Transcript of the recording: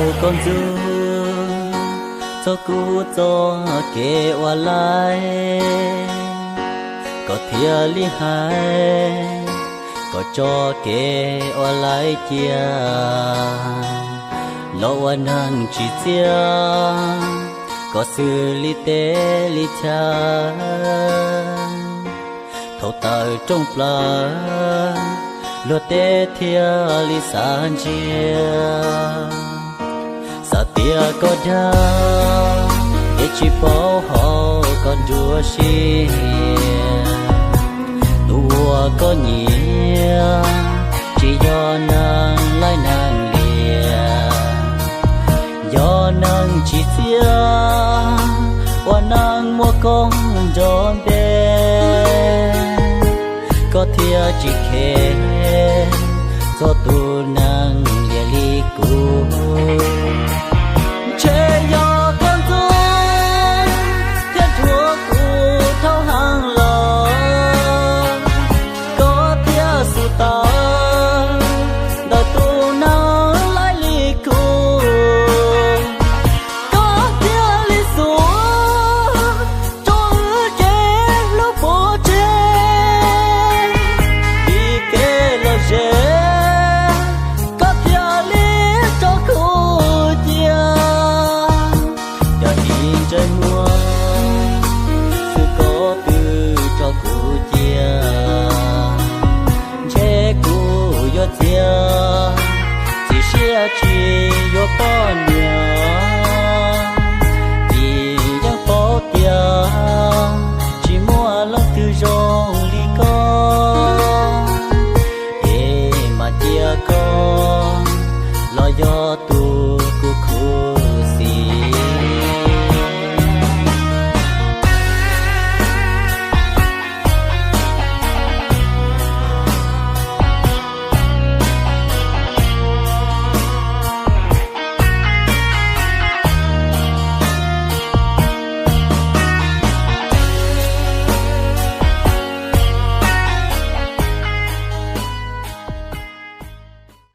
Koj ntxub txog kuv txoj kev ua laib, koj thiaj li hais kom tso kev ua laib cia, los ua neeg tsis txiaj, koj xws li teb li chaw. Thaum tawm rooj plaws, luag tej thiaj li xav ntsia, xav tias koj dag, es tsis paub hauv koj nruab siab. Tus uas koj nyiam tsis yog neeg laib neeg liam, yog neeg tsis txiaj, ua neeg muaj koob nrov npe, koj thiaj tsis khev txog tus neeg liam li kuv. Ntshe yog koj ntxub thiaj dhuav kuv thaum heev los, koj thiaj xub tawv ntawm tus neeg laib li kuv. Koj thiaj li xub rau wb kev hlub puv tseg, vim kev lom zem koj thiaj li rov kuv cia. Yog ib ntsej muag xwb koj twb rov kuv cia, ntshe kuv yuav txias, txias siab tsis yuav poj niam, vim yeej paub tias tsis muaj leej twg zoo li koj, es mas cia koj los yog tus